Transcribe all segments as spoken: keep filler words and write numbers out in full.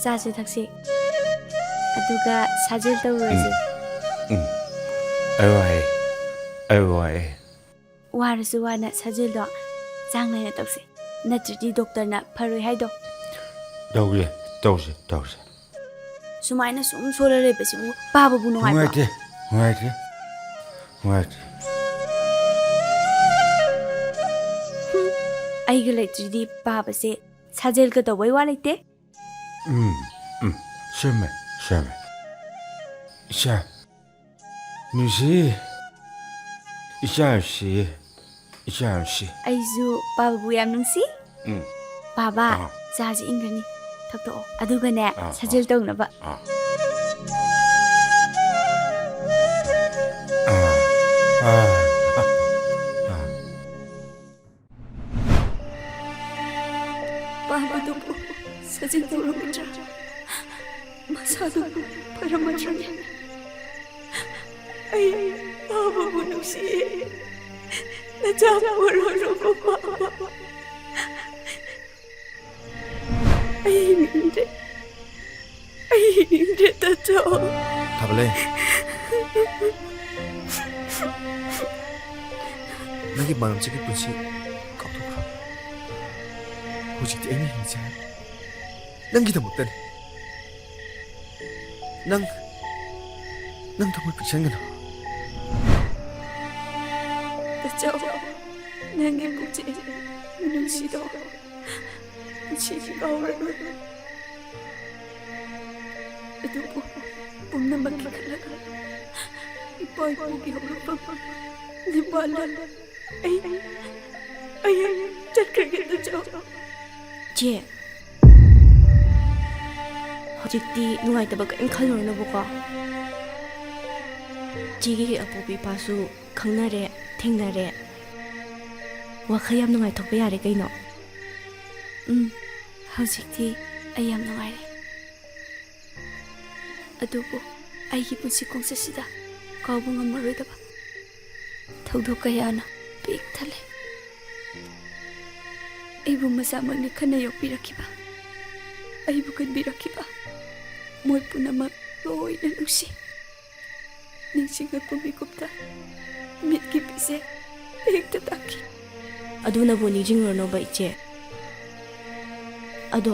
ꯆꯥꯁꯦ ꯊꯛꯁꯦ꯫ ꯑꯗꯨꯒ ꯁꯥꯖꯦꯜ ꯇꯧꯔꯨꯔꯁꯦ꯫ ꯎꯝ꯫ ꯑꯩ ꯋꯥꯏꯌꯦ꯫ ꯑꯩ ꯋꯥꯏꯌꯦ꯫ ꯋꯥꯔꯁꯨ ꯋꯥꯅ ꯁꯥꯖꯦꯜꯗꯣ ꯆꯥꯡ ꯅꯥꯏꯅ ꯇꯧꯁꯦ꯫ ꯅꯠꯇ꯭ꯔꯗꯤ ꯗꯣꯛꯇꯔꯅ ꯐꯔꯣꯏ ꯍꯥꯏꯗꯣ꯫ ꯇꯧꯁꯦ, ꯇꯧꯁꯦ, ꯇꯧꯁꯦ꯫ ꯁꯨꯃꯥꯏꯅ ꯁꯨꯝ ꯁꯣꯜꯂ ꯂꯩꯕꯁꯤꯕꯨ ꯄꯥꯕꯕꯨ ꯅꯨꯡꯉꯥꯏꯕ꯭ꯔꯣ? ꯅꯨꯡꯉꯥꯏꯇꯦ, ꯅꯨꯡꯉꯥꯏꯇꯦ, ꯅꯨꯡꯉꯥꯏꯇꯦ꯫ ꯑꯩꯒ ꯂꯩꯇ꯭ꯔꯗꯤ ꯄꯥꯕꯁꯦ ꯁꯥꯖꯦꯜꯒ ꯇꯧꯕꯩ ꯋꯥ ꯂꯩꯇꯦ꯫ ꯎꯝ, ꯎꯝ, ꯁꯦꯝꯃꯦ, ꯁꯦꯝꯃꯦ꯫ ꯏꯆꯥ, ꯅꯨꯡꯁꯤ, ꯏꯆꯥ ꯅꯨꯡꯁꯤ, ꯏꯆꯥ ꯅꯨꯡꯁꯤ꯫ ꯑꯩꯁꯨ ꯄꯥꯕꯕꯨ ꯌꯥꯝ ꯅꯨꯡꯁꯤ꯫ ꯎꯝ꯫ ꯄꯥꯕ, ꯑꯥ꯫ ꯆꯥꯁꯦ ꯏꯪꯈ꯭ꯔꯅꯤ꯫ ꯊꯛꯇꯣꯛꯑꯣ꯫ ꯑꯗꯨꯒꯅꯦ, ꯑꯥ, ꯁꯥꯖꯦꯜ ꯇꯧꯅꯕ꯫ ꯑꯥ꯫ ꯑꯥ, ꯑꯥ, ꯑꯥ꯫ ꯄꯥꯕꯗꯨꯕꯨ ꯁꯥꯖꯦꯜ ꯇꯧꯔꯝꯒꯗ꯭ꯔꯥ? ꯃꯁꯥꯗꯨꯕꯨ ꯐꯔꯝꯃꯗ꯭ꯔꯅꯦ? ꯑꯩ ꯄꯥꯕꯕꯨ ꯅꯨꯡꯁꯤꯌꯦ꯫ ꯅꯆꯥ ꯄꯣꯔꯣꯔꯣꯕ ꯄꯥꯕ꯫ ꯑꯩ ꯍꯤꯡꯅꯤꯡꯗ꯭ꯔꯦ꯫ ꯑꯩ ꯍꯤꯡꯅꯤꯡꯗ꯭ꯔꯦ, ꯇꯥꯆꯧ꯫ ꯊꯥꯕꯂꯩ, ꯅꯪꯒꯤ ꯃꯥꯂꯪꯁꯤꯒꯤ ꯄꯨꯟꯁꯤ ꯀꯥꯎꯊꯣꯛꯈ꯭ꯔꯣ꯫ ꯍꯧꯖꯤꯛꯇꯤ ꯑꯩꯅ ꯍꯤꯡꯖꯩ꯫ ꯅꯪꯒꯤꯗꯃꯛꯇꯅꯤ꯫ ꯅꯪ, ꯅꯪ ꯊꯃꯣꯏ ꯄꯤꯛꯁꯟꯒꯅꯨ꯫ ꯇꯥꯆꯧ, ꯅꯪꯒꯤ ꯄꯨꯛꯆꯦꯜ ꯃꯤꯅꯨꯡꯁꯤꯗꯣ ꯄꯨꯟꯁꯤꯒꯤ ꯀꯥꯎꯔꯔꯣꯏ꯫ ꯑꯗꯨꯕꯨ ꯄꯨꯝꯅꯃꯛꯀꯤ ꯈꯜꯂꯒ ꯏꯄꯥ ꯏꯄꯨꯒꯤ ꯍꯧꯔꯛꯐꯝ ꯅꯤꯄꯥꯜꯗ ꯑꯩ, ꯑꯩ ꯆꯠꯈ꯭ꯔꯒꯦ, ꯇꯥꯆꯧ꯫ ꯆꯦ, ꯍꯧꯖꯤꯛꯇꯤ ꯅꯨꯡꯉꯥꯏꯇꯕ ꯀꯔꯤꯝ ꯈꯜꯂꯨꯔꯅꯨꯕꯀꯣ꯫ ꯆꯦꯒꯤ ꯑꯄꯣꯛꯄ ꯏꯄꯥꯁꯨ ꯈꯪꯅꯔꯦ, ꯊꯦꯡꯅꯔꯦ꯫ ꯋꯥꯈꯜ ꯌꯥꯝ ꯅꯨꯡꯉꯥꯏꯊꯣꯛꯄ ꯌꯥꯔꯦ ꯀꯩꯅꯣ꯫ ꯎꯝ, ꯍꯧꯖꯤꯛꯇꯤ ꯑꯩ ꯌꯥꯝ ꯅꯨꯡꯉꯥꯏꯔꯦ꯫ ꯑꯗꯨꯕꯨ ꯑꯩꯒꯤ ꯄꯨꯟꯁꯤ ꯈꯣꯡꯆꯠꯁꯤꯗ ꯀꯥꯎꯕ ꯉꯝꯃꯔꯣꯏꯗꯕ ꯊꯧꯗꯣꯛ ꯀꯌꯥꯅ ꯄꯤꯛ ꯊꯜꯂꯦ꯫ ꯑꯩꯕꯨ ꯃꯆꯥꯃꯛꯅꯤ ꯈꯟꯅ ꯌꯣꯛꯄꯤꯔꯛꯈꯤꯕ ꯑꯩꯕꯨ ꯀꯟꯕꯤꯔꯛꯈꯤꯕ ꯃꯣꯏ ꯄꯨꯝꯅꯃꯛ ꯂꯣꯏꯅ ꯅꯨꯡꯁꯤ꯫ ꯅꯤꯡꯁꯤꯡꯂꯛꯄ ꯃꯤꯀꯨꯞꯇ ꯃꯤꯠꯀꯤ ꯄꯤꯁꯦ ꯍꯦꯛꯇ ꯇꯥꯈꯤ꯫ ꯑꯗꯨꯅꯕꯨ ꯅꯤꯡꯁꯤꯡꯂꯨꯔꯅꯣꯕ, ꯏꯆꯦ꯫ ꯑꯗꯣ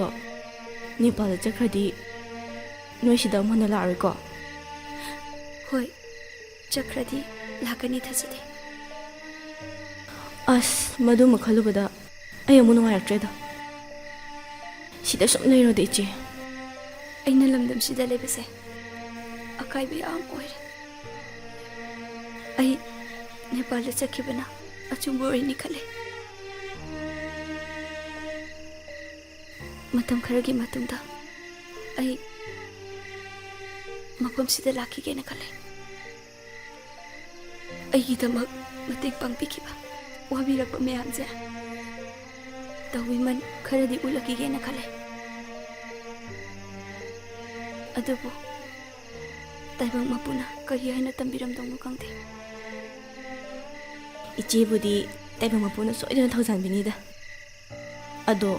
ꯅꯦꯄꯥꯜꯗ ꯆꯠꯈ꯭ꯔꯗꯤ ꯅꯣꯏ ꯁꯤꯗ ꯑꯃꯨꯛ ꯍꯟꯅ ꯂꯥꯛꯑꯔꯣꯏꯀꯣ? ꯍꯣꯏ, ꯆꯠꯈ꯭ꯔꯗꯤ ꯂꯥꯛꯀꯅꯤ ꯊꯥꯖꯗꯦ꯫ ꯑꯁ, ꯃꯗꯨꯃ ꯈꯜꯂꯨꯕꯗ ꯑꯩ ꯑꯃꯨꯛ ꯅꯨꯡꯉꯥꯏꯔꯛꯇ꯭ꯔꯦꯗ꯫ ꯁꯤꯗ ꯁꯨꯝ ꯂꯩꯔꯣꯗ, ꯏꯆꯦ꯫ ꯑꯩꯅ ꯂꯝꯗꯝꯁꯤꯗ ꯂꯩꯕꯁꯦ ꯑꯀꯥꯏꯕ ꯌꯥꯝ ꯑꯣꯏꯔꯦ꯫ ꯑꯩ ꯅꯦꯄꯥꯜꯗ ꯆꯠꯈꯤꯕꯅ ꯑꯆꯨꯝꯕ ꯑꯣꯏꯅꯤ ꯈꯜꯂꯦ꯫ ꯃꯇꯝ ꯈꯔꯒꯤ ꯃꯇꯨꯡꯗ ꯑꯩ ꯃꯐꯝꯁꯤꯗ ꯂꯥꯛꯈꯤꯒꯦꯅ ꯈꯜꯂꯦ꯫ ꯑꯩꯒꯤꯗꯃꯛ ꯃꯇꯦꯡ ꯄꯥꯡꯕꯤꯈꯤꯕ, ꯋꯥꯕꯤꯔꯛꯄ ꯃꯌꯥꯝꯁꯦ ꯇꯧꯕꯤꯃꯜ ꯈꯔꯗꯤ ꯎꯠꯂꯛꯈꯤꯒꯦꯅ ꯈꯜꯂꯦ꯫ ꯑꯗꯨꯕꯨ ꯇꯥꯏꯕꯪ ꯃꯄꯨꯅ ꯀꯔꯤ ꯍꯥꯏꯅ ꯇꯝꯕꯤꯔꯝꯗꯧꯅꯣ ꯈꯪꯗꯦ꯫ ꯏꯆꯦꯕꯨꯗꯤ ꯇꯥꯏꯕꯪ ꯃꯄꯨꯅ ꯁꯣꯏꯗꯅ ꯊꯧꯖꯥꯟꯕꯤꯅꯤꯗ꯫ ꯑꯗꯣ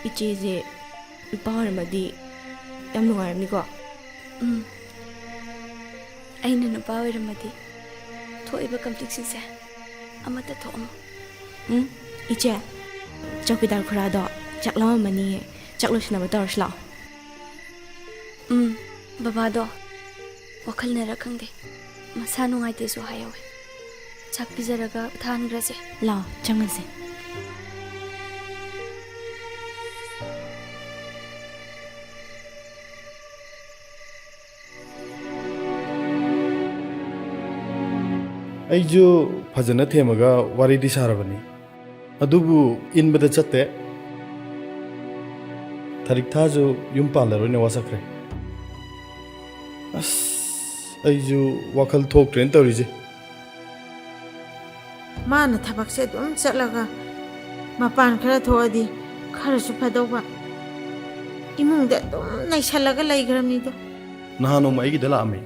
ꯏꯆꯦꯁꯦ ꯅꯨꯄꯥ ꯑꯣꯏꯔꯝꯃꯗꯤ ꯌꯥꯝ ꯅꯨꯡꯉꯥꯏꯔꯝꯅꯤꯀꯣ? ꯎꯝ꯫ ꯑꯩꯅ ꯅꯨꯄꯥ ꯑꯣꯏꯔꯝꯃꯗꯤ ꯊꯣꯛꯏꯕ ꯀꯟꯐ꯭ꯂꯤꯛꯁꯤꯡꯁꯦ ꯑꯃꯠꯇ ꯊꯣꯛꯑꯝꯃꯣꯏ꯫ ꯎꯝ, ꯏꯆꯦ, ꯆꯧꯀꯤꯗꯥꯔ ꯈꯨꯔꯥꯗꯣ ꯆꯥꯛ ꯂꯥꯝꯃꯝꯃꯅꯤꯌꯦ, ꯆꯥꯛ ꯂꯣꯏꯁꯤꯟꯅꯕ ꯇꯧꯔꯁꯤ ꯂꯥꯛꯑꯣ꯫ ꯎꯝ, ꯕꯕꯥꯗꯣ ꯋꯥꯈꯜꯅꯔ ꯈꯪꯗꯦ, ꯃꯁꯥ ꯅꯨꯡꯉꯥꯏꯇꯦꯁꯨ ꯍꯥꯏꯍꯧꯋꯦ꯫ ꯆꯥꯛ ꯄꯤꯖꯔꯒ ꯊꯥꯍꯟꯈ꯭ꯔꯁꯦ꯫ ꯂꯥꯛꯑꯣ, ꯆꯪꯉꯁꯦ꯫ ꯑꯩꯁꯨ ꯐꯖꯅ ꯊꯦꯝꯃꯒ ꯋꯥꯔꯤꯗꯤ ꯁꯥꯔꯕꯅꯤ, ꯑꯗꯨꯕꯨ ꯏꯟꯕꯗ ꯆꯠꯇꯦ꯫ ꯊꯔꯤꯛꯊꯥꯁꯨ ꯌꯨꯝ ꯄꯥꯜꯂꯔꯣꯏꯅ ꯋꯥꯁꯛꯈ꯭ꯔꯦ꯫ ꯑꯁ, ꯑꯩꯁꯨ ꯋꯥꯈꯜ ꯊꯣꯛꯇ꯭ꯔꯦꯅ ꯇꯧꯔꯤꯁꯦ꯫ ꯃꯥꯅ ꯊꯕꯛꯁꯦ ꯑꯗꯨꯝ ꯆꯠꯂꯒ ꯃꯄꯥꯟ ꯈꯔ ꯊꯣꯛꯑꯗꯤ ꯈꯔꯁꯨ ꯐꯗꯧꯕ꯫ ꯏꯃꯨꯡꯗ ꯑꯗꯨꯝ ꯅꯩꯁꯜꯂꯒ ꯂꯩꯈ꯭ꯔꯕꯅꯤꯗꯣ꯫ ꯅꯍꯥꯟ ꯅꯣꯡꯃ ꯑꯩꯒꯤꯗ ꯂꯥꯛꯑꯝꯃꯤ꯫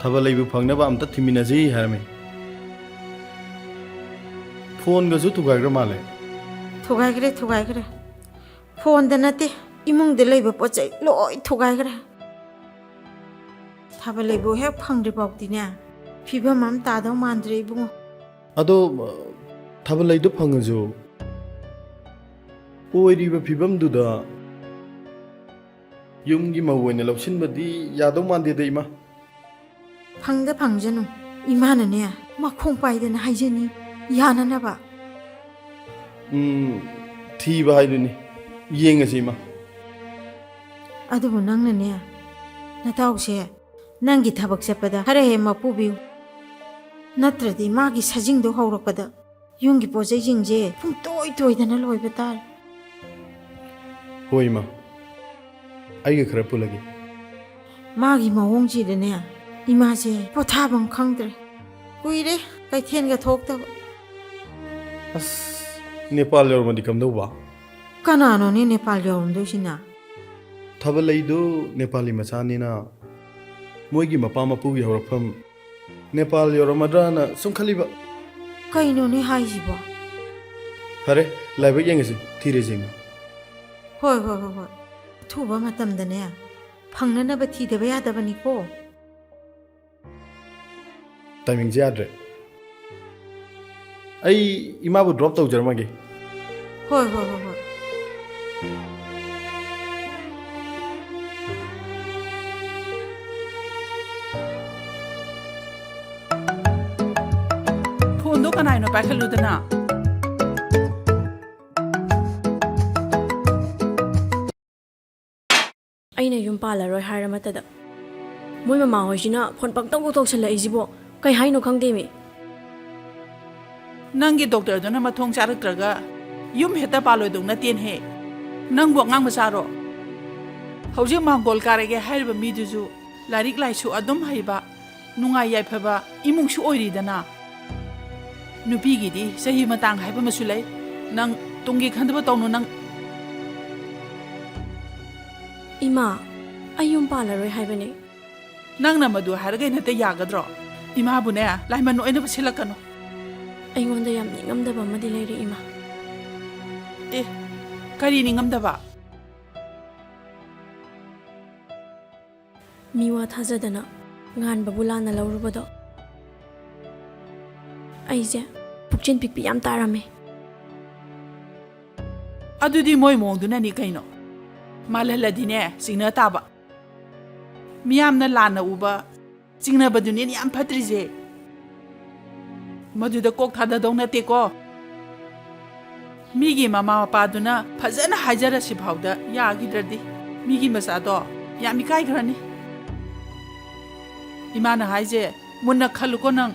ꯊꯥꯕꯜ ꯂꯩꯕ ꯐꯪꯅꯕ ꯑꯝꯇ ꯊꯤꯃꯤꯟꯅꯁꯤ ꯍꯥꯏꯔꯝꯃꯤ꯫ ꯐꯣꯟꯒꯁꯨ ꯊꯨꯒꯥꯏꯈ꯭ꯔ ꯃꯥꯜꯂꯦ꯫ ꯊꯨꯒꯥꯏꯈ꯭ꯔꯦ, ꯊꯨꯒꯥꯏꯈ꯭ꯔꯦ꯫ ꯐꯣꯟꯗ ꯅꯠꯇꯦ, ꯏꯃꯨꯡꯗ ꯂꯩꯕ ꯄꯣꯠ ꯆꯩ ꯂꯣꯏ ꯊꯨꯒꯥꯏꯈ꯭ꯔꯦ꯫ ꯊꯥꯕꯜ ꯂꯩꯕꯨ ꯍꯦꯛ ꯐꯪꯗ꯭ꯔꯤ ꯐꯥꯎꯗꯤꯅꯦ, ꯐꯤꯕꯝ ꯑꯃ ꯇꯥꯗꯧ ꯃꯥꯟꯗ꯭ꯔꯦ ꯏꯕꯨꯡꯉꯣ꯫ ꯑꯗꯣ, ꯊꯥꯕꯜ ꯂꯩꯗꯣ ꯐꯪꯉꯁꯨ, ꯑꯣꯏꯔꯤꯕ ꯐꯤꯕꯝꯗꯨꯗ ꯌꯨꯝꯒꯤ ꯃꯧ ꯑꯣꯏꯅ ꯂꯧꯁꯤꯟꯕꯗꯤ ꯌꯥꯗꯧ ꯃꯥꯟꯗꯦꯗ, ꯏꯃꯥ꯫ ꯐꯪꯗ ꯐꯪꯖꯅꯨ꯫ ꯏꯃꯥꯅꯅꯦ, ꯃꯈꯣꯡ ꯄꯥꯏꯗꯅ ꯍꯥꯏꯖꯅꯤ, ꯌꯥꯅꯅꯕ꯫ ꯎꯝ, ꯊꯤꯕ ꯍꯥꯏꯗꯨꯅꯤ꯫ ꯌꯦꯡꯉꯁꯤ, ꯏꯃꯥ꯫ ꯑꯗꯨꯕꯨ ꯅꯪꯅꯅꯦ, ꯅꯇꯥꯎꯁꯦ ꯅꯪꯒꯤ ꯊꯕꯛ ꯆꯠꯄꯗ ꯈꯔ ꯍꯦꯛ ꯃꯄꯨꯕꯤꯌꯨ꯫ ꯅꯠꯇ꯭ꯔꯗꯤ ꯃꯥꯒꯤ ꯁꯖꯤꯡꯗꯣ ꯍꯧꯔꯛꯄꯗ ꯌꯨꯝꯒꯤ ꯄꯣꯠ ꯆꯩꯁꯤꯡꯁꯦ ꯄꯨꯡꯇꯣꯏ ꯇꯣꯏꯗꯅ ꯂꯣꯏꯕ ꯇꯥꯔꯦ꯫ ꯍꯣꯏ, ꯏꯃꯥ꯫ ꯑꯩꯒ ꯈꯔ ꯄꯨꯜꯂꯒꯦ꯫ ꯃꯥꯒꯤ ꯃꯑꯣꯡꯁꯤꯗꯅꯦ, ꯏꯃꯥꯁꯦ ꯄꯣꯊꯥꯐꯝ ꯈꯪꯗ꯭ꯔꯦ꯫ ꯀꯨꯏꯔꯦ ꯀꯩꯊꯦꯜꯒ ꯊꯣꯛꯇꯕ꯫ ꯑꯁ, ꯅꯦꯄꯥꯜ ꯌꯧꯔꯝꯃꯗꯤ ꯀꯝꯗꯧꯕ? ꯀꯅꯥꯅꯣꯅꯦ ꯅꯦꯄꯥꯜ ꯌꯧꯔꯝꯗꯣꯏꯁꯤꯅ? ꯊꯥꯕꯜ ꯂꯩꯗꯨ ꯅꯦꯄꯥꯂꯤ ꯃꯆꯥꯅꯤꯅ, ꯃꯣꯏꯒꯤ ꯃꯄꯥ ꯃꯄꯨꯒꯤ ꯍꯧꯔꯛꯐꯝ ꯅꯦꯄꯥꯜ ꯌꯧꯔꯝꯃꯗ꯭ꯔꯥꯅ ꯁꯨꯝ ꯈꯜꯂꯤꯕ꯫ ꯀꯩꯅꯣꯅꯦ ꯍꯥꯏꯁꯤꯕꯣ? ꯐꯔꯦ, ꯂꯥꯏꯕꯛ ꯌꯦꯡꯉꯁꯤ, ꯊꯤꯔꯁꯤ, ꯏꯃꯥ꯫ ꯍꯣꯏ, ꯍꯣꯏ, ꯍꯣꯏ, ꯍꯣꯏ꯫ ꯑꯊꯨꯕ ꯃꯇꯝꯗꯅꯦ, ꯐꯪꯅꯅꯕ ꯊꯤꯗꯕ ꯌꯥꯗꯕꯅꯤꯀꯣ꯫ ꯇꯥꯏꯃꯤꯡꯁꯦ ꯌꯥꯗ꯭ꯔꯦ꯫ ꯑꯩ ꯏꯃꯥꯕꯨ ꯗ꯭ꯔꯣꯞ ꯇꯧꯖꯔꯝꯃꯒꯦ꯫ ꯍꯣꯏ, ꯍꯣꯏ, ꯍꯣꯏ, ꯍꯣꯏ꯫ ꯐꯣꯟꯗꯣ ꯀꯅꯥꯏꯅꯣ ꯄꯥꯏꯈꯠꯂꯨꯗꯅ? ꯑꯩꯅ ꯌꯨꯝ ꯄꯥꯜꯂꯔꯣꯏ ꯍꯥꯏꯔ ꯃꯇꯗ ꯃꯣꯏ ꯃꯃꯥꯍꯣꯏꯁꯤꯅ ꯐꯣꯟ ꯄꯪꯇꯧ ꯇꯧꯁꯜꯂꯛꯏꯁꯤꯕꯣ? ꯀꯩ ꯍꯥꯏꯅꯣ ꯈꯪꯗꯦꯃꯤ꯫ ꯅꯪꯒꯤ ꯗꯣꯛꯇꯔꯗꯨꯅ ꯃꯊꯣꯡ ꯆꯥꯔꯛꯇ꯭ꯔꯒ ꯌꯨꯝ ꯍꯦꯛꯇ ꯄꯥꯜꯂꯣꯏꯗꯧ ꯅꯠꯇꯦꯅꯍꯦ꯫ ꯅꯪꯕꯨ ꯑꯉꯥꯡ ꯃꯆꯥꯔꯣ? ꯍꯧꯖꯤꯛ ꯃꯥꯡꯒꯣꯜ ꯀꯥꯔꯒꯦ ꯍꯥꯏꯔꯤꯕ ꯃꯤꯗꯨꯁꯨ ꯂꯥꯏꯔꯤꯛ ꯂꯥꯏꯁꯨ ꯑꯗꯨꯝ ꯍꯩꯕ, ꯅꯨꯡꯉꯥꯏ ꯌꯥꯏꯐꯕ ꯏꯃꯨꯡꯁꯨ ꯑꯣꯏꯔꯤꯗꯅ꯫ ꯅꯨꯄꯤꯒꯤꯗꯤ ꯆꯍꯤ ꯃꯇꯥꯡ ꯍꯥꯏꯕ ꯑꯃꯁꯨ ꯂꯩ꯫ ꯅꯪ ꯇꯨꯡꯒꯤ ꯈꯟꯗꯕ ꯇꯧꯅꯨ ꯅꯪ꯫ ꯏꯃꯥ, ꯑꯩ ꯌꯨꯝ ꯄꯥꯜꯂꯔꯣꯏ ꯍꯥꯏꯕꯅꯦ꯫ ꯅꯪꯅ ꯃꯗꯨ ꯍꯥꯏꯔꯒ ꯑꯩꯅ ꯍꯦꯛꯇ ꯌꯥꯒꯗ꯭ꯔꯣ? ꯏꯃꯥꯕꯨꯅꯦ, ꯂꯥꯏꯃꯟ ꯑꯣꯏꯅꯕ ꯁꯤꯜꯂꯛꯀꯅꯨ꯫ ꯑꯩꯉꯣꯟꯗ ꯌꯥꯝ ꯅꯤꯡꯉꯝꯗꯕ ꯑꯃꯗꯤ ꯂꯩꯔꯦ, ꯏꯃꯥ꯫ ꯑꯦ, ꯀꯔꯤ ꯅꯤꯡꯉꯝꯗꯕ? ꯃꯤꯋꯥ ꯊꯥꯖꯗꯅ ꯉꯥꯟꯕꯕꯨ ꯂꯥꯟꯅ ꯂꯧꯔꯨꯕꯗꯣ ꯑꯩꯁꯦ ꯄꯨꯛꯆꯦꯜ ꯄꯤꯛꯄꯤ ꯌꯥꯝ ꯇꯥꯔꯝꯃꯦ꯫ ꯑꯗꯨꯗꯤ ꯃꯣꯏ ꯃꯑꯣꯡꯗꯨꯅꯅꯤ ꯀꯩꯅꯣ꯫ ꯃꯥꯜꯍꯜꯂꯗꯤꯅꯦ, ꯆꯤꯡꯅ ꯇꯥꯕ꯫ ꯃꯤꯌꯥꯝꯅ ꯂꯥꯟꯅ ꯎꯕ ꯆꯤꯡꯅꯕꯗꯨꯅꯤꯅꯦ ꯌꯥꯝ ꯐꯠꯇ꯭ꯔꯤꯁꯦ꯫ ꯃꯗꯨꯗ ꯀꯣꯛ ꯊꯥꯗꯗꯧ ꯅꯠꯇꯦꯀꯣ꯫ ꯃꯤꯒꯤ ꯃꯃꯥ ꯃꯄꯥꯗꯨꯅ ꯐꯖꯅ ꯍꯥꯏꯖꯔꯁꯤ ꯐꯥꯎꯗ ꯌꯥꯈꯤꯗ꯭ꯔꯗꯤ, ꯃꯤꯒꯤ ꯃꯆꯥꯗꯣ ꯌꯥꯝ ꯏꯀꯥꯏꯈ꯭ꯔꯅꯤ꯫ ꯏꯃꯥꯅ ꯍꯥꯏꯁꯦ ꯃꯨꯟꯅ ꯈꯜꯂꯨꯀꯣ ꯅꯪ꯫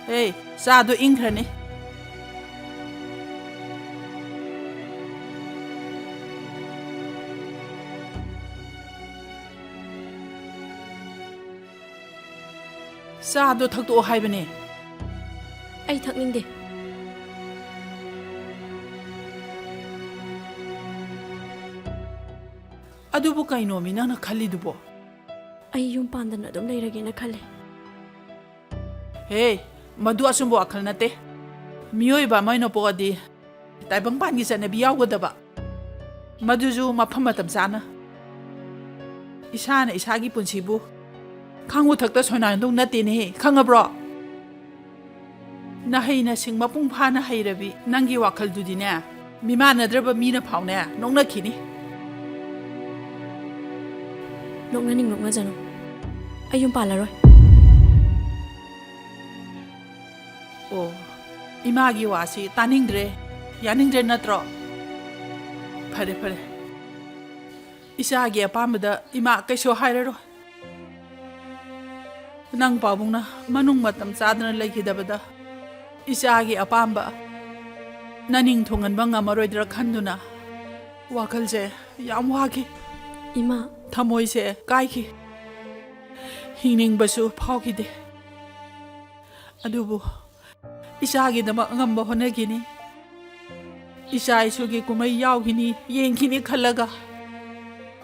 ꯍꯦ, ꯆꯥꯗꯣ ꯏꯪꯈ꯭ꯔꯅꯤ꯫ ꯆꯥꯗꯣ ꯊꯛꯇꯣꯛꯑꯣ ꯍꯥꯏꯕꯅꯦ꯫ ꯑꯩ ꯊꯛꯅꯤꯡꯗꯦ꯫ ꯑꯗꯨꯕꯨ ꯀꯩꯅꯣꯃꯤ ꯅꯪꯅ ꯈꯜꯂꯤꯗꯨꯕꯣ? ꯑꯩ ꯌꯨꯝ ꯄꯥꯟꯗꯅ ꯑꯗꯨꯝ ꯂꯩꯔꯒꯦꯅ ꯈꯜꯂꯦ꯫ ꯍꯦ, ꯃꯗꯨ ꯑꯆꯨꯝꯕ ꯋꯥꯈꯜ ꯅꯠꯇꯦ꯫ ꯃꯤꯑꯣꯏꯕ ꯑꯃ ꯑꯣꯏꯅ ꯄꯣꯛꯑꯗꯤ ꯇꯥꯏꯕꯪꯄꯥꯟꯒꯤ ꯆꯠꯅꯕꯤ ꯌꯥꯎꯒꯗꯕ, ꯃꯗꯨꯁꯨ ꯃꯐꯝ ꯃꯇꯝ ꯆꯥꯅ꯫ ꯏꯁꯥꯅ ꯏꯁꯥꯒꯤ ꯄꯨꯟꯁꯤꯕꯨ ꯈꯥꯡꯕ ꯊꯛꯇ ꯁꯣꯏꯅꯥꯏꯗꯧ ꯅꯠꯇꯦꯅꯦꯍꯦ, ꯈꯪꯉꯕ꯭ꯔꯣ? ꯅꯍꯩ ꯅꯁꯤꯡ ꯃꯄꯨꯡ ꯐꯥꯅ ꯍꯩꯔꯕꯤ ꯅꯪꯒꯤ ꯋꯥꯈꯜꯗꯨꯗꯤꯅꯦ, ꯃꯤꯃꯥꯟꯅꯗ꯭ꯔꯕ ꯃꯤꯅ ꯐꯥꯎꯅꯦ ꯅꯣꯛꯅꯈꯤꯅꯤ꯫ ꯅꯣꯛꯅꯅꯤꯡ ꯅꯣꯛꯅꯖꯅꯨ, ꯑꯩ ꯌꯨꯝ ꯄꯥꯜꯂꯔꯣꯏ꯫ ꯑꯣ, ꯏꯃꯥꯒꯤ ꯋꯥꯁꯤ ꯇꯥꯅꯤꯡꯗ꯭ꯔꯦ, ꯌꯥꯅꯤꯡꯗ꯭ꯔꯦ ꯅꯠꯇ꯭ꯔꯣ? ꯐꯔꯦ, ꯐꯔꯦ꯫ ꯏꯆꯥꯒꯤ ꯑꯄꯥꯝꯕꯗ ꯏꯃꯥ ꯀꯩꯁꯨ ꯍꯥꯏꯔꯔꯣꯏ꯫ ꯅꯪ ꯄꯥꯕꯨꯡꯅ ꯃꯅꯨꯡ ꯃꯇꯝ ꯆꯥꯗꯅ ꯂꯩꯈꯤꯗꯕꯗ ꯏꯆꯥꯒꯤ ꯑꯄꯥꯝꯕ ꯅꯅꯤꯡ ꯊꯨꯡꯍꯟꯕ ꯉꯝꯃꯔꯣꯏꯗ꯭ꯔꯥ ꯈꯟꯗꯨꯅ ꯋꯥꯈꯜꯁꯦ ꯌꯥꯝ ꯋꯥꯈꯤ꯫ ꯏꯃꯥ꯫ ꯊꯃꯣꯏꯁꯦ ꯀꯥꯏꯈꯤ꯫ ꯍꯤꯡꯅꯤꯡꯕꯁꯨ ꯐꯥꯎꯈꯤꯗꯦ꯫ ꯑꯗꯨꯕꯨ ꯏꯆꯥꯒꯤꯗꯃꯛ ꯑꯉꯝꯕ ꯍꯣꯠꯅꯈꯤꯅꯤ꯫ ꯏꯆꯥ ꯏꯁꯨꯒꯤ ꯀꯨꯝꯍꯩ ꯌꯥꯎꯈꯤꯅꯤ, ꯌꯦꯡꯈꯤꯅꯤ ꯈꯜꯂꯒ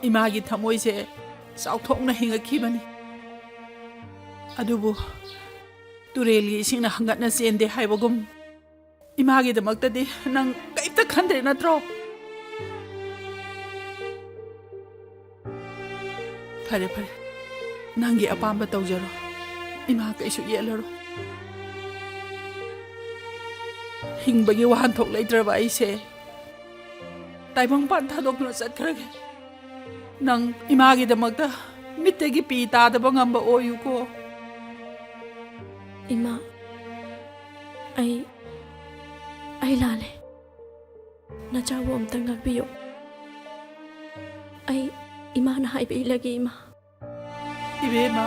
ꯏꯃꯥꯒꯤ ꯊꯃꯣꯏꯁꯦ ꯆꯥꯎꯊꯣꯛꯅ ꯍꯤꯡꯉꯛꯈꯤꯕꯅꯤ꯫ ꯑꯗꯨꯕꯨ ꯇꯨꯔꯦꯜꯒꯤ ꯏꯁꯤꯡꯅ ꯍꯪꯒꯠꯅ ꯆꯦꯟꯗꯦ ꯍꯥꯏꯕꯒꯨꯝ, ꯏꯃꯥꯒꯤꯗꯃꯛꯇꯗꯤ ꯅꯪ ꯀꯩꯝꯇ ꯈꯟꯗ꯭ꯔꯦ ꯅꯠꯇ꯭ꯔꯣ? ꯐꯔꯦ, ꯐꯔꯦ, ꯅꯪꯒꯤ ꯑꯄꯥꯝꯕ ꯇꯧꯖꯔꯣ꯫ ꯏꯃꯥ ꯀꯩꯁꯨ ꯌꯦꯠꯂꯔꯣꯏ꯫ ꯍꯤꯡꯕꯒꯤ ꯋꯥꯍꯟꯊꯣꯛ ꯂꯩꯇ꯭ꯔꯕ ꯑꯩꯁꯦ ꯇꯥꯏꯕꯪꯄꯥꯟ ꯊꯥꯗꯣꯛꯇꯨꯅ ꯆꯠꯈ꯭ꯔꯒꯦ꯫ ꯅꯪ ꯏꯃꯥꯒꯤꯗꯃꯛꯇ ꯃꯤꯠꯇꯒꯤ ꯄꯤ ꯇꯥꯗꯕ ꯉꯝꯕ ꯑꯣꯏꯌꯨꯀꯣ꯫ ꯏꯃꯥ, ꯑꯩ, ꯑꯩ ꯂꯥꯜꯂꯦ꯫ ꯅꯆꯥꯕꯨ ꯑꯝꯇ ꯉꯥꯛꯄꯤꯌꯨ꯫ ꯑꯩ ꯏꯃꯥꯅ ꯍꯥꯏꯕ ꯏꯜꯂꯒꯦ, ꯏꯃꯥ꯫ ꯏꯕꯦꯝꯃ꯫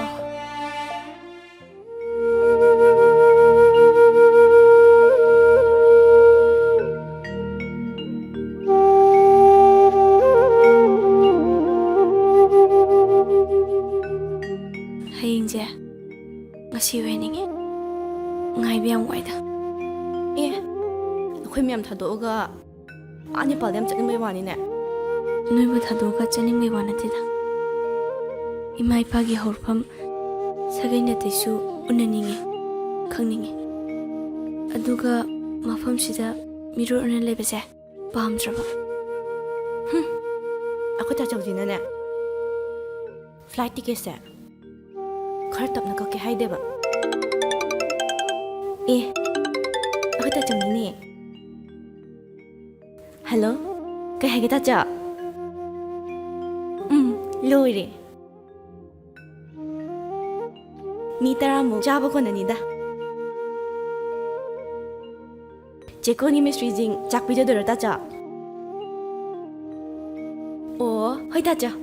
ꯍꯌꯦꯡꯁꯦ ꯉꯁꯤ ꯑꯣꯏꯍꯟꯅꯤꯡꯉꯦ꯫ ꯉꯥꯏꯕ ꯌꯥꯝ ꯋꯥꯏꯗ꯫ ꯑꯦ, ꯑꯩꯈꯣꯏ ꯃꯌꯥꯝ ꯊꯥꯗꯣꯛꯑꯒ ꯑꯥ ꯅꯦꯄꯥꯜꯗ ꯌꯥꯝ ꯆꯠꯅꯤꯡꯕꯩ ꯋꯥꯅꯤꯅꯦ꯫ ꯅꯣꯏꯕꯨ ꯊꯥꯗꯣꯛꯑꯒ ꯆꯠꯅꯤꯡꯕꯩ ꯋꯥ ꯅꯠꯇꯦꯗ꯫ ꯏꯃꯥ ꯏꯄꯥꯒꯤ ꯍꯧꯔꯛꯐꯝ ꯁꯥꯒꯩ ꯅꯥꯇꯩꯁꯨ ꯎꯅꯅꯤꯡꯉꯦ, ꯈꯪꯅꯤꯡꯉꯦ꯫ ꯑꯗꯨꯒ ꯃꯐꯝꯁꯤꯗ ꯃꯤꯔꯣꯜ ꯑꯣꯏꯅ ꯂꯩꯕꯁꯦ ꯄꯥꯝꯗ꯭ꯔꯕ꯫ ꯍꯨꯝ, ꯑꯩꯈꯣꯏ ꯇꯥꯆꯧꯁꯤꯅꯅꯦ, ꯐ꯭ꯂꯥꯏꯠ ꯇꯤꯀꯦꯠꯁꯦ ꯈꯔ ꯇꯞꯅ ꯀꯛꯀꯦ ꯍꯥꯏꯗꯦꯕ꯫ ꯑꯦ, ꯑꯩꯈꯣꯏ ꯇꯥꯆꯧꯅꯤꯅꯦ꯫ ꯍꯜꯂꯣ, ꯀꯩ ꯍꯥꯏꯒꯦ ꯇꯥꯆꯧ? ꯎꯝ, ꯂꯣꯏꯔꯦ꯫ ꯃꯤ ꯇꯔꯥꯃꯨꯛ ꯆꯥꯕ ꯀꯣꯟꯅꯅꯤꯗ꯫ ꯆꯦꯀꯣꯟꯒꯤ ꯃꯤꯁꯇ꯭ꯔꯤꯁꯤꯡ ꯆꯥꯛ ꯄꯤꯖꯗꯣꯏꯔꯣ ꯇꯥꯆꯧ? ꯑꯣ, ꯍꯣꯏ ꯇꯥꯆꯧ꯫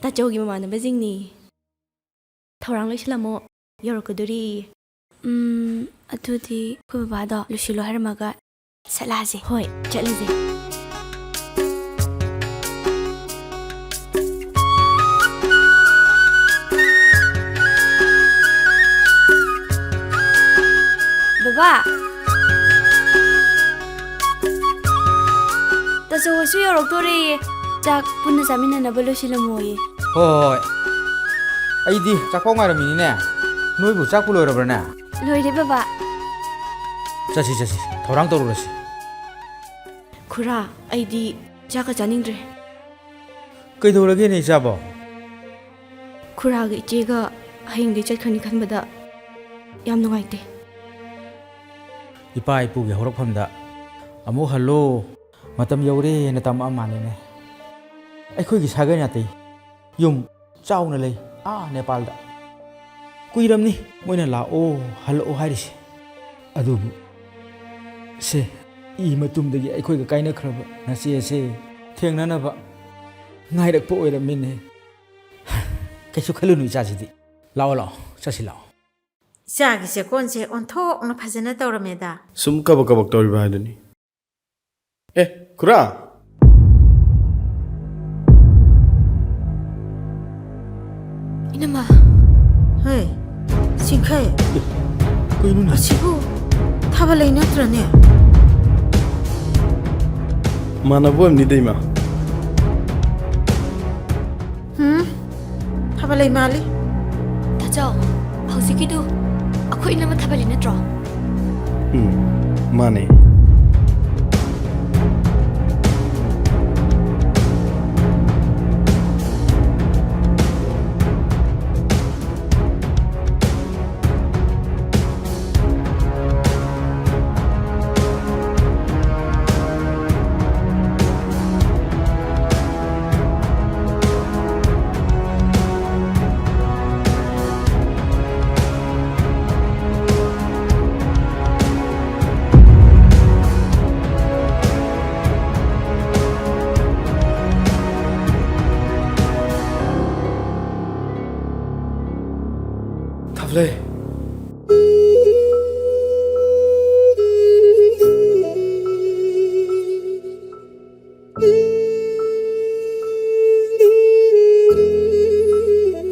ꯇꯥꯆꯧꯒꯤ ꯃꯃꯥꯟꯅꯕꯁꯤꯡꯅꯤ꯫ ꯊꯧꯔꯥꯡ ꯂꯣꯏꯁꯤꯜꯂꯝꯃꯣ, ꯌꯧꯔꯛꯀꯗꯣꯔꯤ꯫ ꯎꯝ, ꯑꯗꯨꯗꯤ ꯑꯩꯈꯣꯏ ꯕꯕꯥꯗꯣ ꯂꯣꯏꯁꯤꯜꯂꯣ ꯍꯥꯏꯔꯝꯃꯒ ꯆꯠꯂꯁꯦ꯫ ꯍꯣꯏ, ꯆꯠꯂꯁꯦ꯫ ꯕꯕꯥ! ꯇꯥꯆꯧ ꯍꯣꯏꯁꯨ ꯌꯧꯔꯛꯇꯣꯔꯦꯌꯦ꯫ ꯆꯥꯛ ꯄꯨꯟꯅ ꯆꯥꯃꯤꯟꯅꯅꯕ ꯂꯣꯏꯁꯤꯜꯂꯝꯃꯣꯌꯦ꯫ ꯍꯣꯏ, ꯍꯣꯏ, ꯍꯣꯏ꯫ ꯑꯩꯗꯤ ꯆꯥꯛꯐꯥꯎ ꯉꯥꯏꯔꯝꯃꯤꯅꯤꯅꯦ꯫ ꯅꯣꯏꯕꯨ ꯆꯥꯛꯄꯨ ꯂꯣꯏꯔꯕ꯭ꯔꯅꯦ? ꯂꯣꯏꯔꯦ ꯕꯕꯥ꯫ ꯆꯠꯁꯤ, ꯆꯠꯁꯤ, ꯊꯧꯔꯥꯡ ꯇꯧꯔꯨꯔꯁꯤ꯫ ꯈꯨꯔꯥ, ꯑꯩꯗꯤ ꯆꯥꯛꯀ ꯆꯥꯅꯤꯡꯗ꯭ꯔꯦ꯫ ꯀꯩꯗꯧꯔꯒꯦꯅꯦ ꯏꯆꯥꯕꯣ? ꯈꯨꯔꯥꯒ ꯏꯆꯦꯒ ꯍꯌꯦꯡꯗꯤ ꯆꯠꯈ꯭ꯔꯅꯤ ꯈꯟꯕꯗ ꯌꯥꯝ ꯅꯨꯡꯉꯥꯏꯇꯦ꯫ ꯏꯄꯥ ꯏꯄꯨꯒꯤ ꯍꯧꯔꯛꯐꯝꯗ ꯑꯃꯨꯛ ꯍꯜꯂꯣ, ꯃꯇꯝ ꯌꯧꯔꯦꯅ ꯇꯝꯃꯛꯑ ꯃꯥꯜꯂꯦꯅꯦ꯫ ꯑꯩꯈꯣꯏꯒꯤ ꯁꯥꯒꯩ ꯅꯥꯇꯩ ꯌꯨꯝ ꯆꯥꯎꯅ ꯂꯩ, ꯑꯥ ꯅꯦꯄꯥꯜꯗ꯫ ꯀꯨꯏꯔꯝꯅꯤ ꯃꯣꯏꯅ ꯂꯥꯛꯑꯣ, ꯍꯜꯂꯛꯑꯣ ꯍꯥꯏꯔꯤꯁꯦ꯫ ꯑꯗꯨꯕꯨ ꯁꯦ, ꯏ ꯃꯇꯨꯝꯗꯒꯤ ꯑꯩꯈꯣꯏꯒ ꯀꯥꯏꯅꯈ꯭ꯔꯕ ꯅꯆꯦ ꯑꯁꯦ ꯊꯦꯡꯅꯅꯕ ꯉꯥꯏꯔꯛꯄ ꯑꯣꯏꯔꯝꯃꯤꯅꯦ꯫ ꯀꯩꯁꯨ ꯈꯜꯂꯨꯅꯨ ꯏꯆꯥꯁꯤꯗꯤ꯫ ꯂꯥꯛꯑꯣ, ꯂꯥꯛꯑꯣ, ꯆꯠꯁꯤ ꯂꯥꯛꯑꯣ꯫ ꯏꯆꯥꯒꯤ ꯆꯦꯀꯣꯟꯁꯦ ꯑꯣꯟꯊꯣꯛꯅ ꯐꯖꯅ ꯇꯧꯔꯝꯃꯦꯗ꯫ ꯁꯨꯝ ꯀꯕꯛ ꯀꯕꯛ ꯇꯧꯔꯤꯕ ꯍꯥꯏꯗꯨꯅꯤ꯫ ꯑꯦ, ꯈꯨꯔꯥ! ꯏꯅꯝꯃ꯫ ꯍꯦ, ꯁꯤꯡꯈꯩ꯫ ꯀꯩꯅꯣꯅꯦ? ꯑꯁꯤꯕꯨ ꯊꯥꯕꯂꯩ ꯅꯠꯇ꯭ꯔꯅꯦ? ꯃꯥꯟꯅꯕ ꯑꯣꯏꯔꯝꯅꯤꯗ, ꯏꯃꯥ꯫ ꯍꯨꯝ? ꯊꯥꯕꯂꯩ ꯃꯥꯜꯂꯤ꯫ ꯇꯥꯆꯧ, ꯍꯧꯖꯤꯛꯀꯤꯗꯨ ꯑꯩꯈꯣꯏ ꯏꯅꯝꯃ ꯊꯥꯕꯂꯩ ꯅꯠꯇ꯭ꯔꯣ? ꯎꯝ, ꯃꯥꯅꯦ꯫ ꯊꯥꯕꯂꯩ꯫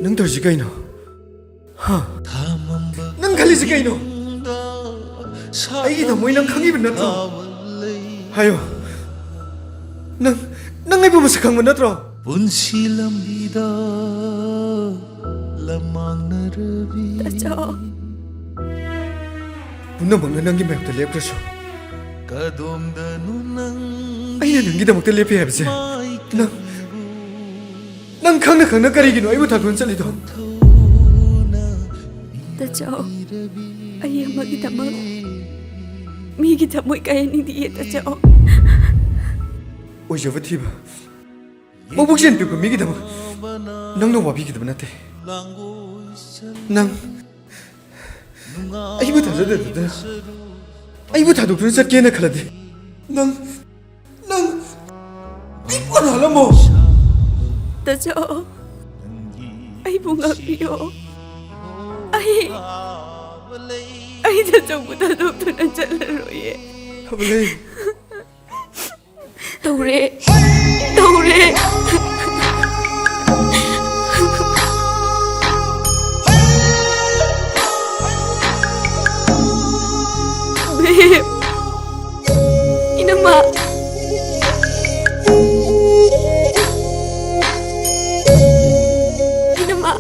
ꯅꯪ ꯇꯧꯔꯤꯁꯤ ꯀꯩꯅꯣ? ꯍꯥ? ꯅꯪ ꯈꯜꯂꯤꯁꯤ ꯀꯩꯅꯣ? ꯑꯩꯒꯤ ꯊꯃꯣꯏ ꯅꯪ ꯈꯪꯉꯤꯕ ꯅꯠꯇ꯭ꯔꯣ? ꯍꯥꯏꯌꯣ꯫ ꯅꯪ, ꯅꯪ ꯑꯩꯕꯨ ꯃꯁꯛ ꯈꯪꯕ ꯅꯠꯇ꯭ꯔꯣ? ꯄꯨꯟꯁꯤ ꯂꯝꯕꯤꯗ ꯂꯝꯃꯥꯡꯅꯔꯕꯤ꯫ ꯇꯥꯆꯧ꯫ ꯄꯨꯝꯅꯃꯛꯅ ꯅꯪꯒꯤ ꯃꯥꯌꯣꯛꯇ ꯂꯦꯞꯈ꯭ꯔꯁꯨ, ꯑꯩꯅ ꯅꯪꯒꯤꯗꯃꯛꯇ ꯂꯦꯞꯄꯤ ꯍꯥꯏꯕꯁꯦ ꯅꯪ, ꯅꯪ ꯈꯪꯅ ꯈꯪꯅ ꯀꯔꯤꯒꯤꯅꯣ ꯑꯩꯕꯨ ꯊꯥꯗꯣꯛꯅ ꯆꯠꯂꯤꯗꯣ? ꯇꯥꯆꯧ, ꯑꯩ ꯑꯃꯒꯤꯗꯃꯛ ꯃꯤꯒꯤ ꯊꯃꯣꯏ ꯀꯥꯏꯍꯟꯅꯤꯡꯗꯤꯌꯦ, ꯇꯥꯆꯧ꯫ ꯑꯣꯏꯖꯕ ꯊꯤꯕ, ꯃꯕꯨꯛꯆꯦꯜ ꯄꯤꯛꯄ ꯃꯤꯒꯤꯗꯃꯛ ꯅꯪꯅ ꯋꯥꯕꯤꯒꯗꯕ ꯅꯠꯇꯦ꯫ ꯅꯪ ꯑꯩꯕꯨ ꯊꯥꯖꯗꯗꯅ, ꯑꯩꯕꯨ ꯊꯥꯗꯣꯛꯇꯨꯅ ꯆꯠꯀꯦꯅ ꯈꯜꯂꯗꯤ, ꯅꯪ, ꯅꯪ ꯑꯩꯕꯨ ꯍꯥꯟꯅ ꯍꯜꯂꯝꯃꯣ꯫ ꯇꯥꯆꯧ, ꯑꯩꯕꯨ ꯉꯥꯛꯄꯤꯌꯣ꯫ ꯑꯩ, ꯑꯩ ꯇꯥꯆꯧꯕꯨ ꯊꯥꯗꯣꯛꯇꯨꯅ ꯆꯠꯂꯔꯣꯏꯌꯦ꯫ ꯊꯕꯂꯩ꯫ ꯇꯧꯔꯦ, ꯇꯧꯔꯦ꯫ ꯕꯦꯝ, ꯏꯅꯝꯃ꯫ ꯏꯅꯝꯃ,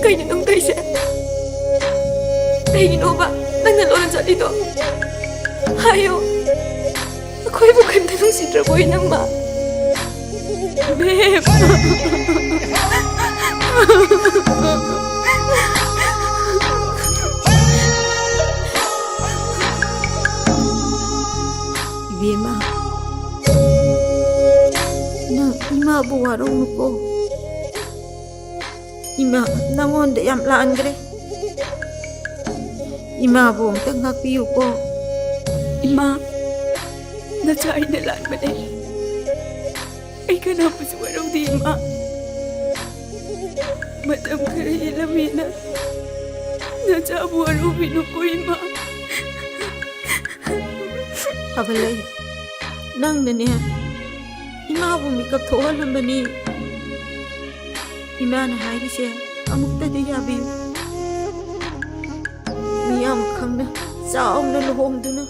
ꯀꯩꯅꯣ ꯅꯪ ꯇꯧꯔꯤꯁꯦ? ꯀꯩꯒꯤꯅꯣꯕ ꯅꯪꯅ ꯂꯣꯟꯅ ꯆꯠꯂꯤꯗꯣ? ꯍꯥꯏꯌꯣ꯫ ꯑꯩꯈꯣꯏꯕꯨ ꯀꯔꯤꯝꯇ ꯅꯨꯡꯁꯤꯗ꯭ꯔꯕꯣ, ꯏꯅꯝꯃ? ꯕꯦꯝ꯫ ꯏꯕꯦꯝꯃ, ꯅꯪ ꯏꯃꯥꯕꯨ ꯋꯥꯔꯧꯅꯨꯀꯣ꯫ ꯏꯃꯥ, ꯅꯪꯉꯣꯟꯗ ꯌꯥꯝ ꯂꯥꯟꯈ꯭ꯔꯦ꯫ ꯏꯃꯥꯕꯨ ꯑꯝꯇ ꯉꯥꯛꯄꯤꯌꯨꯀꯣ꯫ ꯏꯃꯥ, ꯅꯆꯥ ꯑꯩꯅ ꯂꯥꯟꯕꯅꯦ꯫ ꯑꯩ ꯀꯅꯥꯕꯨꯁꯨ ꯋꯥꯔꯧꯗꯦ, ꯏꯃꯥ꯫ ꯃꯇꯝ ꯈꯔ ꯍꯦꯜꯂꯝꯃꯦꯅ ꯅꯆꯥꯕꯨ ꯋꯥꯔꯧꯕꯤꯅꯨꯀꯣ, ꯏꯃꯥ꯫ ꯐꯕ ꯂꯩ, ꯅꯪꯅꯅꯦ ꯏꯃꯥꯕꯨ ꯃꯤꯀꯞ ꯊꯣꯛꯍꯜꯂꯝꯕꯅꯤ꯫ ꯏꯃꯥꯅ ꯍꯥꯏꯔꯤꯁꯦ ꯑꯃꯨꯛꯇꯗꯤ ꯌꯥꯕꯤꯌꯨ꯫ ꯃꯤꯌꯥꯝ ꯈꯪꯅ ꯆꯥꯎꯅ ꯂꯨꯍꯣꯡꯗꯨꯅ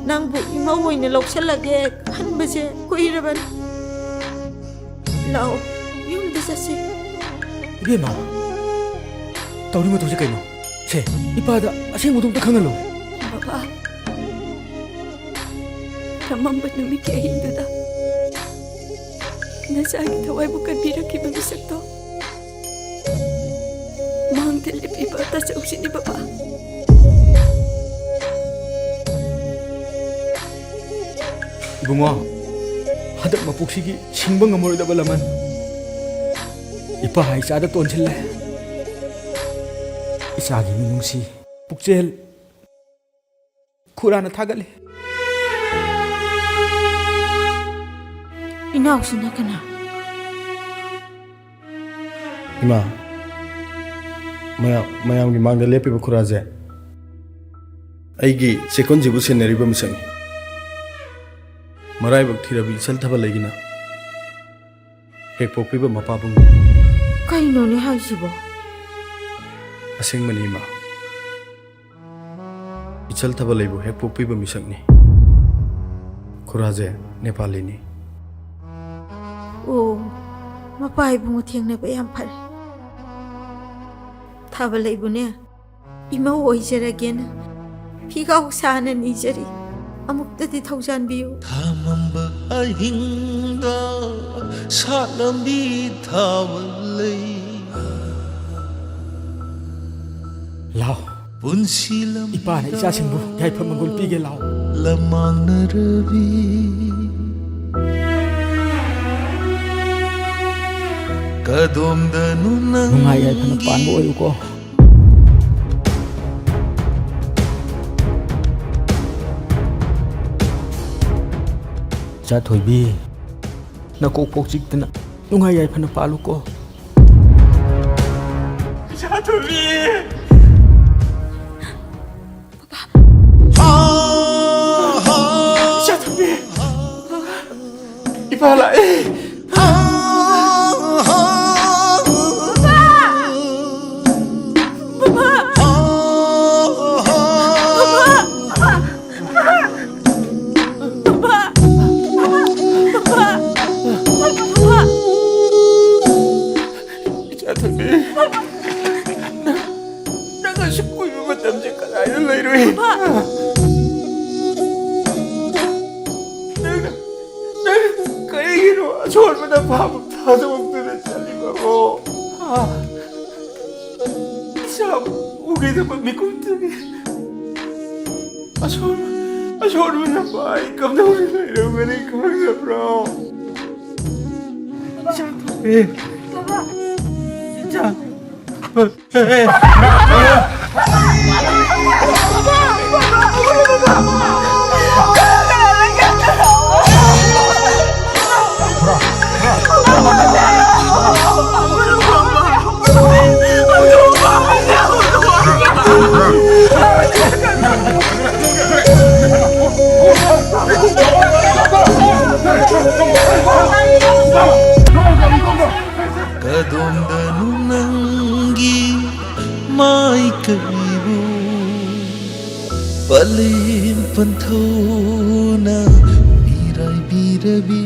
ꯅꯪꯕꯨ ꯏꯃꯧ ꯑꯣꯏꯅ ꯂꯧꯁꯜꯂꯒꯦ ꯈꯟꯕꯁꯦ ꯀꯨꯏꯔꯕꯅꯤ꯫ ꯂꯥꯛꯑꯣ, ꯌꯨꯝꯗ ꯆꯠꯁꯤ꯫ ꯏꯕꯦꯝꯃ, ꯇꯧꯔꯤ ꯃꯇꯧꯁꯦ ꯀꯩꯅꯣ? ꯁꯦ, ꯏꯄꯥꯗ ꯑꯁꯦꯡꯕꯗꯣ ꯑꯝꯇ ꯈꯪꯍꯜꯂꯣ꯫ ꯕꯕꯥ, ꯇꯝꯃꯝꯕ ꯅꯨꯃꯤꯠꯀꯤ ꯑꯍꯤꯡꯗꯨꯗ ꯅꯆꯥꯒꯤ ꯊꯋꯥꯏꯕꯨ ꯀꯟꯕꯤꯔꯛꯈꯤꯕ ꯃꯤꯁꯛꯇꯣ ꯃꯥꯡꯗ ꯂꯦꯞꯄꯤꯕ ꯇꯥꯆꯧꯁꯤꯅꯤ, ꯕꯕꯥ꯫ ꯏꯕꯨꯡꯉꯣ, ꯍꯟꯗꯛ ꯃꯄꯣꯛꯁꯤꯒꯤ ꯁꯤꯡꯕ ꯉꯝꯃꯔꯣꯏꯗꯕ ꯂꯃꯟ ꯏꯄꯥ ꯏꯆꯥꯗ ꯇꯣꯟꯁꯤꯜꯂꯦ꯫ ꯏꯆꯥꯒꯤ ꯃꯤꯅꯨꯡꯁꯤ ꯄꯨꯛꯆꯦꯜ ꯈꯨꯔꯥꯅ ꯊꯥꯒꯠꯂꯤ꯫ ꯏꯅꯥꯎꯁꯤꯅ ꯀꯅꯥ? ꯏꯃꯥ, ꯃꯌꯥꯝ, ꯃꯌꯥꯝꯒꯤ ꯃꯥꯡꯗ ꯂꯦꯞꯄꯤꯕ ꯈꯨꯔꯥꯁꯦ ꯑꯩꯒꯤ ꯆꯦꯛꯀꯣꯟꯁꯤꯕꯨ ꯁꯦꯟꯅꯔꯤꯕ ꯃꯤꯁꯛꯅꯤ꯫ ꯃꯔꯥꯏꯕꯛ ꯊꯤꯔꯕꯤ ꯏꯆꯜ ꯊꯕ ꯂꯩꯒꯤꯅ ꯍꯦꯛ ꯄꯣꯛꯄꯤꯕ ꯃꯄꯥꯕꯨꯡꯅꯤ꯫ ꯀꯩꯅꯣꯅꯦ ꯍꯥꯏꯁꯤꯕꯣ? ꯑꯁꯦꯡꯕꯅꯤ, ꯏꯃꯥ꯫ ꯏꯆꯜ ꯊꯕ ꯂꯩꯕꯨ ꯍꯦꯛ ꯄꯣꯛꯄꯤꯕ ꯃꯤꯁꯛꯅꯤ꯫ ꯈꯨꯔꯥꯁꯦ ꯅꯦꯄꯥꯂꯤꯅꯤ꯫ ꯑꯣ, ꯃꯄꯥ ꯏꯕꯨꯡꯉꯣ ꯊꯦꯡꯅꯕ ꯌꯥꯝ ꯐꯔꯦ꯫ ꯊꯕ ꯂꯩꯕꯨꯅꯦ, ꯏꯃꯧ ꯑꯣꯏꯖꯔꯒꯦꯅ ꯐꯤꯒꯥꯎ ꯁꯥꯅ ꯅꯤꯖꯔꯤ꯫ ꯑꯃꯨꯛꯇꯗꯤ ꯊꯧꯖꯥꯟꯕꯤꯌꯨ꯫ ꯊꯥꯃꯝꯕ ꯑꯍꯤꯡꯗ ꯁꯥꯠꯂꯝꯕꯤ ꯊꯥꯕ ꯂꯩ꯫ ꯂꯥꯎ꯫ ꯄꯨꯟꯁꯤ ꯂꯝꯕꯤꯗ ꯏꯄꯥꯅ ꯏꯆꯥꯁꯤꯡꯕꯨ ꯌꯥꯏꯐ ꯃꯪꯒꯣꯜ ꯄꯤꯒꯦ, ꯂꯥꯎ꯫ ꯂꯝꯃꯥꯡꯅꯔꯕꯤ꯫ ꯀꯗꯣꯝꯗꯅꯣ ꯅꯪꯒꯤ ꯅꯨꯡꯉꯥꯏ ꯌꯥꯏꯐꯅ ꯄꯥꯟꯕ ꯑꯣꯏꯌꯨꯀꯣ꯫ ꯏꯆꯥ ꯊꯣꯏꯕꯤ, ꯅꯀꯣꯛ ꯄꯣꯛ ꯆꯤꯛꯇꯅ ꯅꯨꯡꯉꯥꯏ ꯌꯥꯏꯐꯅ ꯄꯥꯜꯂꯨꯀꯣ꯫ ꯏꯆꯥ ꯊꯣꯏꯕꯤ! ꯏꯆꯥ ꯊꯣꯏꯕꯤ! ꯏꯄꯥ ꯂꯥꯛꯑꯦ! ꯏꯆꯥ ꯊꯣꯏꯕꯤ, ꯅꯪ, ꯅꯪ ꯑꯁꯨꯛ ꯃꯤꯀꯨꯞꯇꯒꯤ ꯑꯁꯣꯟꯕ, ꯑꯁꯣꯟꯕ ꯅꯄꯥ ꯑꯩ ꯀꯝꯗꯧꯅ ꯂꯩꯔꯝꯒꯅꯤ ꯈꯪꯗꯕ꯭ꯔꯣ? ꯏꯆꯥ ꯊꯣꯛꯑꯦ꯫ ꯏꯆꯥ꯫ ꯀꯗꯣꯝꯗꯅꯣ ꯅꯪꯒꯤ ꯃꯥꯏꯀꯩꯕꯨ ꯄꯂꯦꯝ ꯄꯟꯊꯧꯅ ꯃꯤꯔꯥꯏꯕꯤꯔꯕꯤ?